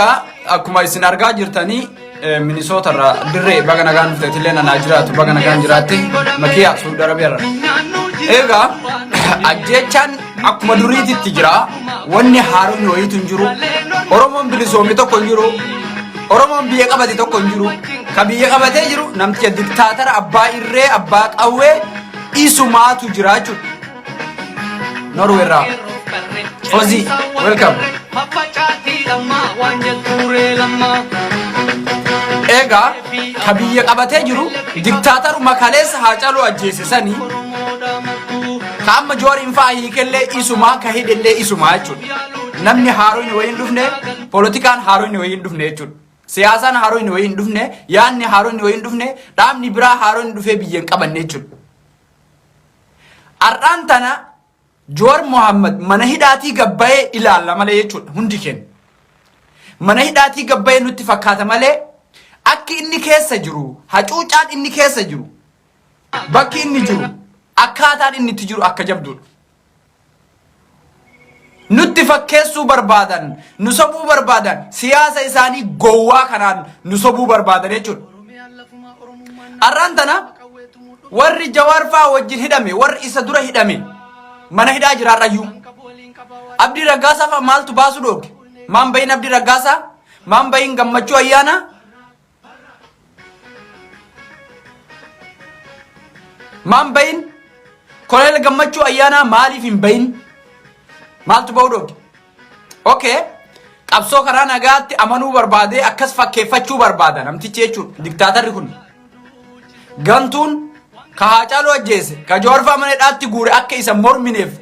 Egaa akkuma isin argaa jirtanii Minisoota irraa dirree baga nagaan dhufte illee nanaa jiraatu baga nagaan jiraatte Makiyaa Suudi Arabiyaa irra. Egaa ajjeechaan akkuma duriititti jira wanni haaromni wayiitu hin jiru Oromoon bilisoome tokko hin jiru Oromoon biyya qabate tokko hin jiru ka biyya qabatee jiru namticha diktaatara abbaa irree abbaa qawwee isumaatu jira jechuudha. Norway irraa. Fozii, welcome. Egaa ka biyya qabatee jiru diktaataruma kaleessa Haacaaluu ajjeese sanii ka amma Jawaariin fa'aa hiikellee isumaa ka hidhellee isumaa jechuudha. Namni haaroon wayii hin dhufne poolitikaan haaroon wayii hin dhufne jechuudha. Siyaasaan haaroon wayii hin dhufne yaadni haaroon wayii hin dhufne dhaabni biraa haaroon dhufee biyya hin qabanne jechuudha. Har'aan tana Joowar Mohaammed mana hidhaatii gabbayee ilaalla malee jechuudha hundi keenya. Mana hidhaatii gabbayee nutti fakkaata malee akki inni keessa jiru hacuucaan inni keessa jiru bakki inni jiru akkaataan inni itti jiru akka jabduudha. Nutti fakkeessuu barbaadan, nu sobuu barbaadan, siyaasa isaanii gowwaa kanaan nu sobuu barbaadan jechuudha. Har'aan tana warri Jawaar fa'aa wajjin hidhame, warri isa dura hidhame mana hidhaa jira har'ayyuu. Abdii Raggaasaa fa'aa maaltu baasuu dhooge? Maan bahin Abdii Raggaasaa? Maan bahin Gammachuu Ayyaanaa? Maan bahin? Koloneel Gammachuu Ayyaanaa maaliif hin bahin? Maaltu bahuu dhooge? Okay. Qabsoo karaa nagaatti amanuu barbaadee akkas fakkeeffachuu barbaada namtichi jechuudha. Diktaatarri kun. Gantuun ka Haacaaluu ajjeese, ka Jawaar fa'aa mana hidhaatti guure akka isa mormineef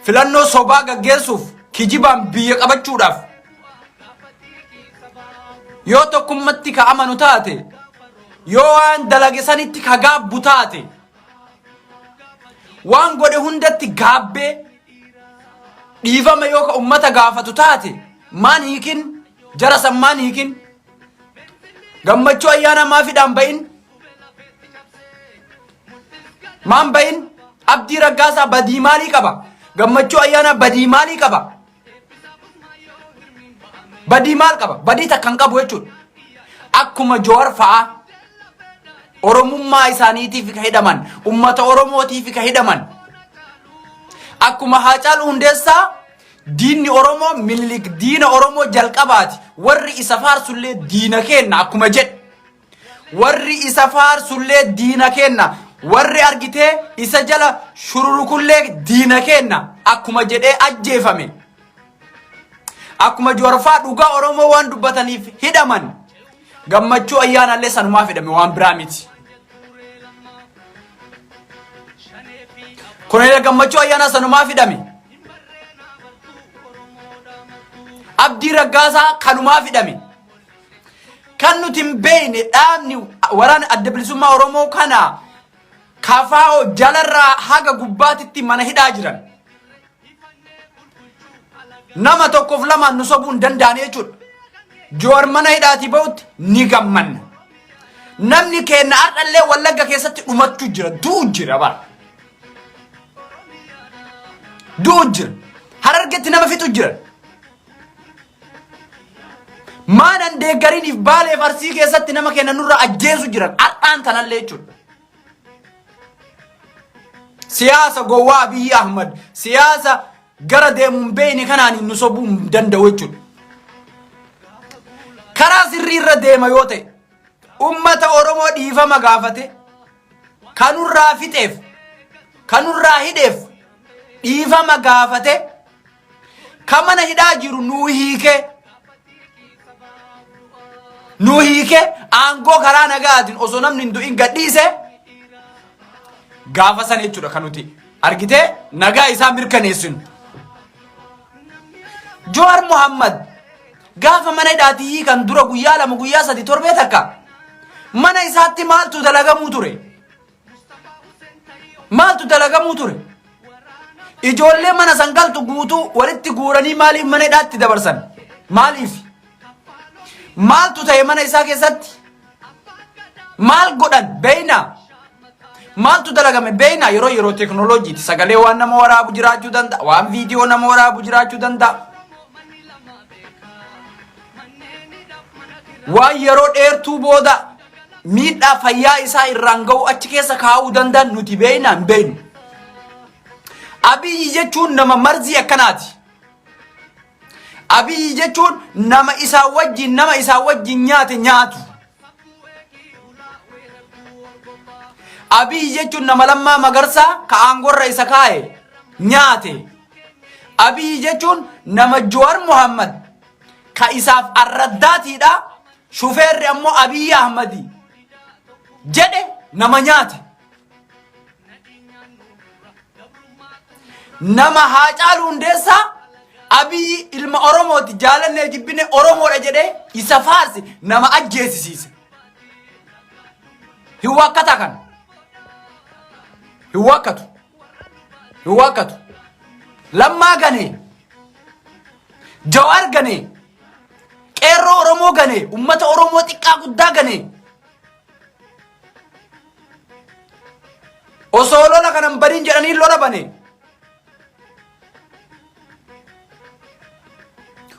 filannoo sobaa gaggeessuuf kijibaan biyya qabachuudhaaf yoo tokkummatti ka amanu taate yoo waan dalage sanitti ka gaabbu taate waan godhe hundatti gaabbee dhiifama yoo ka ummata gaafatu taate maan hiikin jara san maan hiikin gammachuu ayyaana maa fidhaan ba'in maan ba'in abdii raggaasaa badii maalii qaba gammachuu ayyaanaa badii maalii qaba Badii maal qaba? Badii takka hin qabu jechuudha. Akkuma Joowar fa'aa Oromummaa isaaniitiif ka hidhaman, ummata Oromootiif ka hidhaman. Akkuma Haacaaluu Hundeessaa diinni Oromoo Minilik diina Oromoo jalqabaati. Warri isa faarsullee diina keenna akkuma jedhe. Warri isa faarsullee diina keenna. Warri argitee isa jala shururukullee diina keenna akkuma jedhee ajjeefame. Akkuma Jawaarfaa dhugaa Oromoo waan dubbataniif hidhaman gammachuu ayyaanallee sanumaaf hidhame waan biraa miti. Koloneel Gammachuu Ayyaanaa sanumaaf hidhame. Abdii Raggaasaa kanumaaf hidhame. Kan nuti hin beekne dhaabni waraana adda bilisummaa Oromoo kana KFO jalarraa haga gubbaatitti mana hidhaa jiran. Nama tokkoof lamaan nu sobuu hin danda'an jechuudha. Joowar mana hidhaatii ba'utti ni gammanna. Namni keenya har'allee Wallagga keessatti dhumachuu jira, du'u jira bara. Du'u jira. Harargetti nama fixu jira. Maanan deeggariniif Baaleef Arsii keessatti nama keenya nurra ajjeesu jiran har'aan tanallee jechuudha. Siyaasa gowwaa Abiyyi Ahmad siyaasa gara deemu hin beekne kanaan nu sobuu hin danda'u jechuudha. Karaa sirrii irra deema yoo ta'e ummata Oromoo dhiifama gaafate kanurraa fixeef kanurraa hidheef dhiifama gaafate Ka mana hidhaa jiru nuu hiikee nuu hiikee aangoo karaa nagaatiin osoo namni hin du'in gadhiise gaafa san jechuudha kan nuti argitee nagaa isaa mirkaneessinu. Jowaar Muhammad gaafa mana hidhaatii hiikan dura guyyaa lama guyyaa sadi torbee takka mana isaatti maaltu dalagamuu ture? Maaltu dalagamuu ture? Ijoollee mana san galtu guutuu walitti guuranii maaliif mana hidhaatti dabarsan? Maaliif? Maaltu ta'e mana isaa keessatti? Maal godhan? Beeynaa? Maaltu dalagame? Beeynaa? Yeroo yeroo teekinooloojiiti. Sagalee waan nama waraabu jiraachuu danda'a. Waan viidiyoo nama waraabu jiraachuu danda'a. Waan yeroo dheertuu booda miidhaa fayyaa isaa irraan ga'u achi keessa kaa'uu danda'an nuti beekna hin beeknu. Abiyyi jechuun nama marzii akkanaati. Abiyyi jechuun nama isaa wajjin nama isaa wajjin nyaate nyaatu. Abiyyi jechuun nama Lammaa Magarsaa ka aangorra isa kaa'e nyaate. Abiyyi jechuun nama Jawaar Muhammad ka isaaf arraddaatiidha. Shufeerri ammoo Abiyyi Ahmadi jedhe nama nyaate. Nama Haacaaluu Hundeessaa Abiyyi ilma Oromooti jaalannee jibbine Oromoodha jedhee isa faarse nama ajjeesisiise. Hin waakkata kana. Hin waakkatu. Hin waakkatu. Lammaa ganee. Jawaar ganee. Qeerroo Oromoo ganee. Ummata Oromoo xiqqaa guddaa ganee. Osoo lola kana hin banin jedhanii lola bane.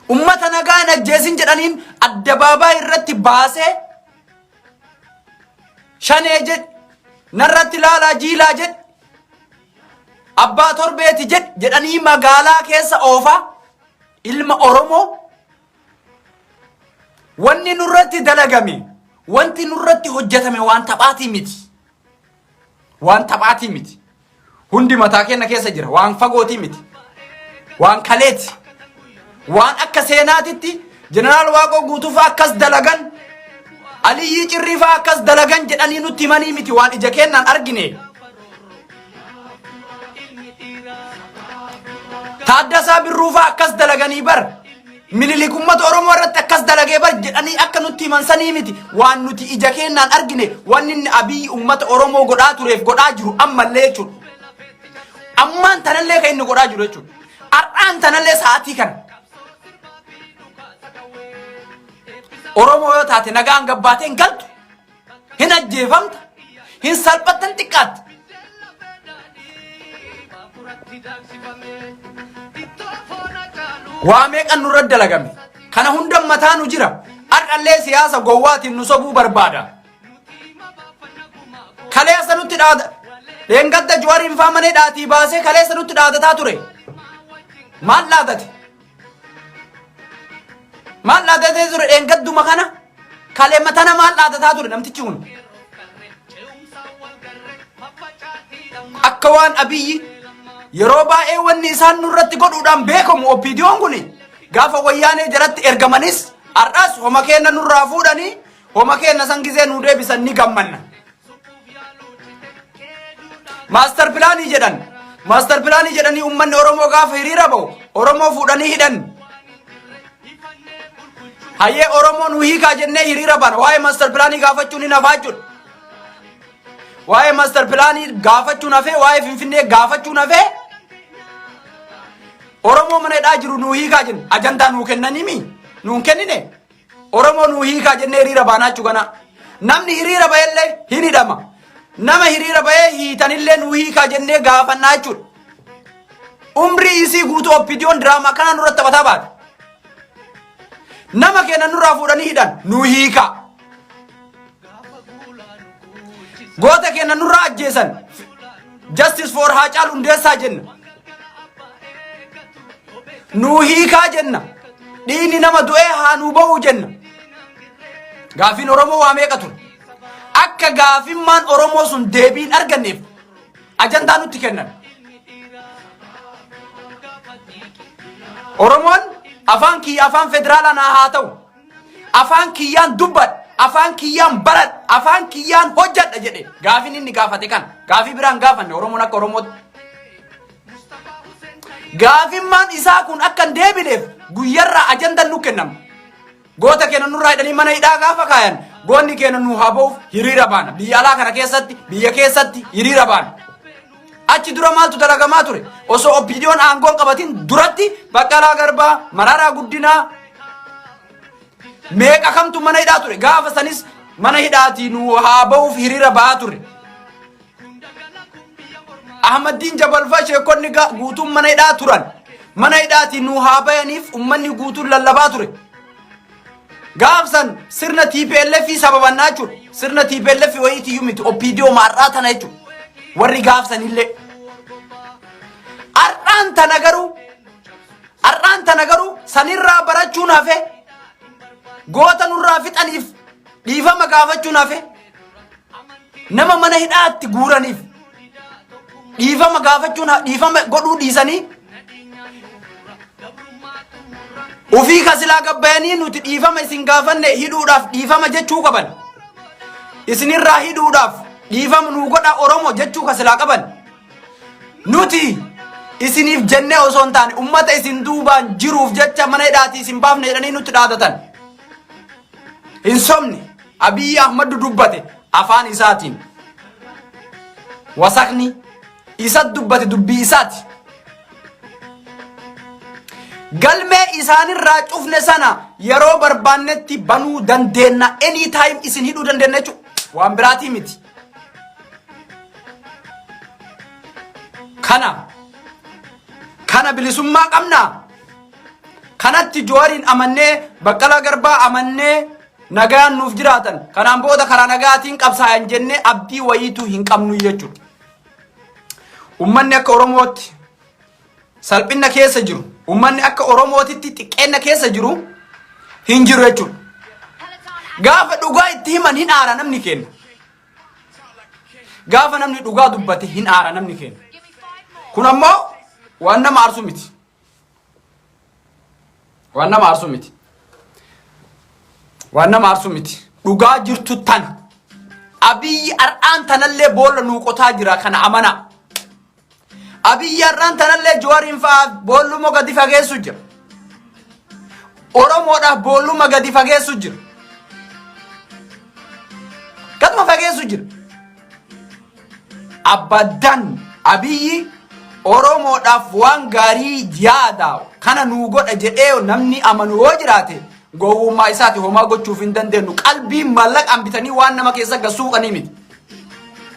Ummata nagaa hin ajjeesin jedhaniin addabaabaa irratti baasee shanee jedhi narratti laalaa jiilaa jedhi abbaa torbeeti jedhi jedhanii magaalaa keessa oofaa ilma Oromoo Wanni nurratti dalagame, wanti nurratti hojjetame waan taphaatii miti. Waan taphaatii miti. Hundi mataa keenya keessa jira. Waan fagootii miti. Waan kaleeti. Waan akka seenaatitti Jeneraal Waaqoo Guutuu fa'aa akkas dalagan, Aliyyii Cirrii fa'aa akkas dalagan jedhanii nutti himanii miti waan ija keenyaan argine. Taaddasaa Birruu fa'aa akkas dalaganii bar. Minilik uummata Oromoo irratti akkas dalagee bar jedhanii akka nutti himan sanii miti. Waan nuti ija keenyaan argine wanni inni Abiyyi uummata Oromoo godhaa tureef godhaa jiru ammallee jechuudha. Ammaan tanallee kan inni godhaa jiru jechuudha. Har'aan tanallee sa'aatii kana. Oromoo yoo taate nagaan gabbaatee hin galtu. Hin ajjeefamta. Hin salphatta hin xiqqaatta. Waa meeqan nurra dalagame. Kana hunda mataa nu jira. Har'allee siyaasa gowwaatiin nu sobuu barbaada. Kaleessa nutti dhaada. Dheengadda Juwariin faa mana hidhaatii baasee kaleessa nutti dhaadataa ture. Maal dhaadate? Maal dhaadatee ture dheengadduma kana? Kaleema tana maal dhaadataa ture namtichi kun? Akka waan Abiyyi yeroo baay'ee wanni isaan nurratti godhuudhaan beekamu OPDOn kun gaafa wayyaanee jalatti ergamanis har'as homa keenna nurraa fuudhanii homa keenna san gizee nuu deebisan ni gammanna. Maastar pilaanii jedhan. Maastar pilaanii jedhanii uummanni Oromoo gaafa hiriira ba'u Oromoo fuudhanii hidhan. Hayyee Oromoo nu hiikaa jennee hiriira baana. Waa'ee maastar pilaanii gaafachuun hin hafaa jechuudha. Waa'ee maastar pilaanii gaafachuun hafee waa'ee Finfinnee gaafachuun hafee Oromoo mana hidhaa jiru nu hiikaa jenna. Ajandaa nuu kennanii mi? Nuun kennine. Oromoo nuu hiikaa jennee hiriira baanaa jechuu kana. Namni hiriira ba'ellee hin hidhama. Nama hiriira ba'ee hiitanillee nuu hiikaa jennee gaafannaa jechuudha. Umrii isii guutuu OPDOn diraamaa kanaa nurratti taphataa baate. Nama keenya nurraa fuudhanii hidhan nuu hiikaa. Goota keenya nurraa ajjeesan. Justice for Haacaaluu Hundeessaa jenna. Nuu hiikaa jenna. Dhiigni nama du'ee haa nuu ba'uu jenna. Gaafiin Oromoo waa meeqa ture? Akka gaafimmaan Oromoo sun deebii hin arganneef ajandaa nutti kennan. Oromoon afaan kiyya afaan federaalaa naa haa ta'u. Afaan kiyyaan dubbadha, afaan kiyyaan baradha, afaan kiyyaan hojjadha jedhe gaafiin inni gaafate kana. Gaafii biraan gaafanne Oromoon akka Oromootti. Gaafimmaan isaa kun akka hin deebineef guyyarraa ajandan nu kennama. Goota keenya nurraa hidhanii mana hidhaa gaafa kaayan goonni keenya nu haa ba'uuf hiriira baana. Biyya alaa kana keessatti, biyya keessatti hiriira baana. Achi dura maaltu dalagamaa ture? Osoo OPDOn aangoo hin qabatin duratti Baqqalaa Garbaa, Mararaa Guddinaa meeqa kamtu mana hidhaa ture? Gaafa sanis mana hidhaatii nu haa ba'uuf hiriira ba'aa ture. Ahmaddiin Jabal fa'a sheekonni guutuun mana hidhaa turan. Mana hidhaatii nu haa bayaniif ummanni guutuun lallabaa ture. Gaafsan sirna TPLF sababannaa jechuudha. Sirna TPLF wayiitiyyuu miti OPDO maarraa tana jechuudha. Warri gaafsanillee. Har'aan tana garuu har'aan tana garuu sanirraa barachuun hafe goota nurraa fixaniif dhiifama gaafachuun hafe nama mana hidhaatti guuraniif dhiifama gaafachuun dhiifama godhuu dhiisanii ufii ka silaa gabbayanii nuti dhiifama isin gaafanne hidhuudhaaf dhiifama jechuu qaban isinirraa hidhuudhaaf dhiifama nuu godha Oromo jechuu ka silaa qaban nuti isiniif jennee osoo hin taane ummata isin duubaan jiruuf jecha mana hidhaatii isin baafne jedhanii nutti dhaadatan. Hin sobne Abiyyi Ahmadu dubbate afaan isaatiin. Wasakni isa dubbate dubbii isaati. Galmee isaanirraa cufne sana yeroo barbaannetti banuu dandeenna. Anytime isin hidhuu dandeenna jechuudha. Waan biraatii miti. Kana kana bilisummaa qabnaa. Kanatti Jawaariin amannee Baqqalaa Garbaa amannee nagayaan nuuf jiraatan. Kanaan booda karaa nagaatiin qabsaayan jennee abdii wayiitu hin qabnu jechuudha. Ummanni akka Oromootti salphina keessa jiru, ummanni akka Oromootitti xiqqeenna keessa jiru hin jiru jechuudha. Gaafa dhugaa itti himan hin aara namni keenya. Gaafa namni dhugaa dubbate hin aara namni keenya. Kun ammoo waan nama aarsu miti. Waan nama aarsu miti. Waan nama aarsu miti. Dhugaa jirtu tana. Abiyyi har'aan tanallee boolla nuu qotaa jira kana amanaa. Abiyyi har'aan tanallee Jawaariin fa'aa boolluma gadi fageessu jira. Oromoodhaaf boolluma gadi fageessu jira. Gaduma fageessu jira. Abadan Abiyyi Oromoodhaaf waan gaarii yaada kana nuu godha jedhee namni amanu yoo jiraate gowwummaa isaati homaa gochuuf hin dandeenyu. Qalbii maallaqaan bitanii waan nama keessa gad suuqanii miti.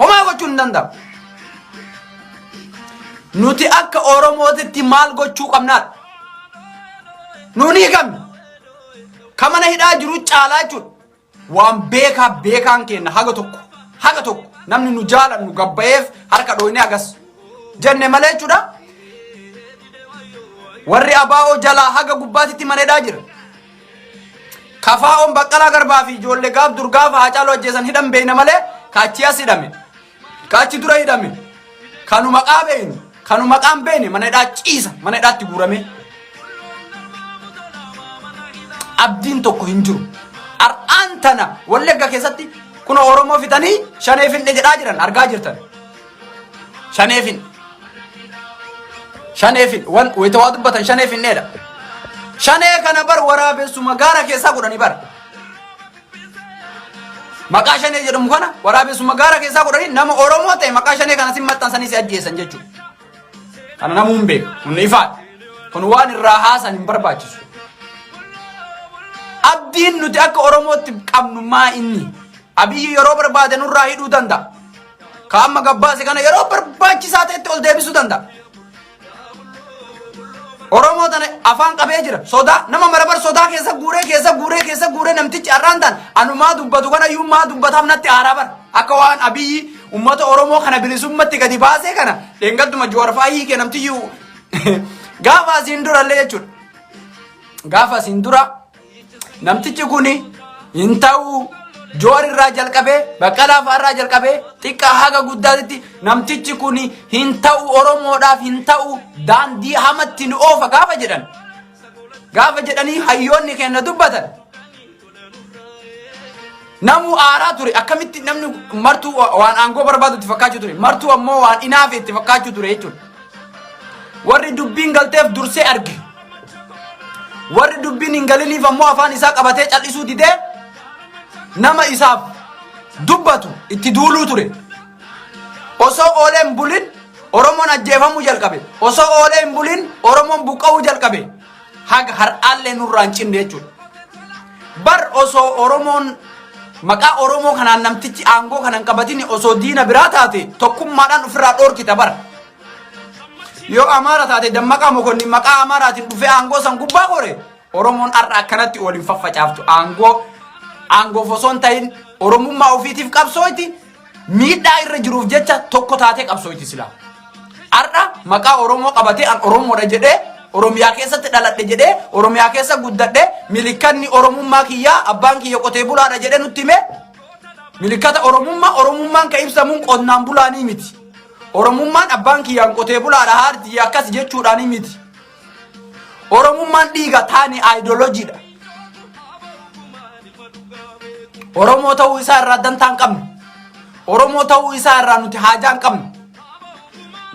Homaa gochuun hin danda'amu. Nuti akka Oromootitti maal gochuu qabnaadha? Nuuni hiikamne. Ka mana hidhaa jiru caalaa jechuudha. Waan beekaa beekaan keenna haga tokko haga tokko namni nu jaalannu gabbayeef harka dhooynee hagas jenne malee jechuudha. Warri abaa'oo jalaa haga gubbaatitti mana hidhaa jira. Kafaa'oon Baqqalaa Garbaa fi ijoollee gaaf dur gaafa Haacaaluu ajjeesan hidhan beeyna malee kaachi as hidhame. Kaachi dura hidhame. Kanu maqaa beeynu kanu maqaan beeyne mana hidhaa ciisa mana hidhaatti guurame. Abdiin tokko hin jiru. Har'aan tana Wallagga keessatti kuna Oromoo fixanii shanee finne jedhaa jiran argaa jirtan. Shanee finne. Shanee finne. Wan wayita waa dubbatan shanee finneedha. Shanee kana bar waraabessuma gaara keessaa godhanii bar. Maqaa shanee jedhamu kana waraabessuma gaara keessaa godhanii nama Oromoo ta'e maqaa shanee kana sin maxxansanii si ajjeesan jechuudha. Kana namuu hin beeku. Kun ifaadha. Kun waan irraa haasan hin barbaachisu. Abdiin nuti akka Oromootti qabnu maa inni? Abiyyi yeroo barbaade nurraa hidhuu danda'a. Ka amma gabbaase kana yeroo barbaachisaa ta'etti ol deebisuu danda'a. Oromoo tana afaan qabee jira. Sodaa nama marabar sodaa keessa guuree keessa guuree keessa guuree namtichi har'aan tan anumaa dubbatu kana iyyuu maa dubbataaf natti aaraa bara. Akka waan Abiyyi uummata Oromoo kana bilisummatti gadi baasee kana dheengadduma Jawaar fa'aa hiike namtiyyu gaafa asiin durallee jechuudha. Gaafa asiin dura Namtichi kun hin ta'u Jowaar irraa jalqabee Baqqalaa fa'aa irraa jalqabee xiqqaa haga guddaatitti namtichi kun hin ta'u Oromoodhaaf hin ta'u daandii hamatti nu oofa gaafa jedhan gaafa jedhanii hayyoonni keenya dubbatan namuu aaraa ture akkamitti namni martuu waan aangoo barbaadu itti fakkaachuu ture martuu ammoo waan inaafe itti fakkaachuu ture jechuudha. Warri dubbiin galteef dursee arge. Warri dubbiin hin galiniif ammoo afaan isaa qabatee cal'isuu didee nama isaaf dubbatu itti duuluu ture. Osoo oolee hin bulin Oromoon ajjeefamuu jalqabe. Osoo oolee hin bulin Oromoon buqqa'uu jalqabe. Haga har'aallee nurraa hin cinne jechuudha. Bar osoo Oromoon maqaa Oromoo kanaan namtichi aangoo kana hin qabatin osoo diina biraa taate tokkummaadhaan ofirraa dhoorkita bara. Yoo Amaara taate Dammaqaa Mokonnin maqaa Amaaraatiin dhufee aangoo san gubbaa kore Oromoon har'a akkanatti wal hin faffacaaftu. Aangoo aangoof osoo hin ta'in Oromummaa ofiitiif qabsooyti. Miidhaa irra jiruuf jecha tokko taatee qabsooyti silaa. Har'a maqaa Oromoo qabatee an Oromoodha jedhee Oromiyaa keessatti dhaladhe jedhee Oromiyaa keessa guddadhe milikkanni Oromummaa kiyyaa abbaan kiyya qotee bulaadha jedhee nutti hime. Milikkata Oromummaa Oromummaan kan ibsamuun qonnaan bulaanii miti. Oromummaan abbaan kiyyaan qotee bulaadha haadhi akkas jechuudhaanii miti. Oromummaan dhiiga taane aayidoloojiidha. Oromoo ta'uu isaa irraa dantaa hin qabnu. Oromoo ta'uu isaa irraa nuti haajaa hin qabnu.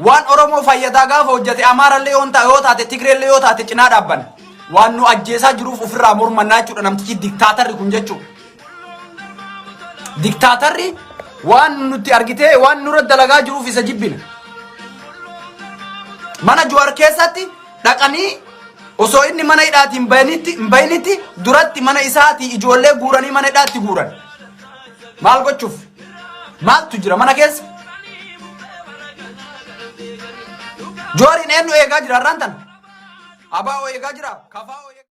Waan Oromoo fayyadaa gaafa hojjete Amaarallee yoo taate yoo taate Tigreellee yoo taate cinaa dhaabbanna. Waan nu ajjeesaa jiruuf ofirraa mormannaa jechuudha namtichi diktaatarri kun jechuudha. Diktaatarri waan nutti argitee waan nurra dalagaa jiruuf isa jibbina. Mana Jawaar keessatti dhaqanii osoo inni mana hidhaatii hin bayinitti hin bayinitti duratti mana isaatii ijoollee guuranii mana hidhaatti guuran. Maal gochuuf? Maaltu jira mana keessa? Jawaariin eenyu eegaa jira har'aan tana? Abaa'oo eegaa jira? Kafaa'oo eegaa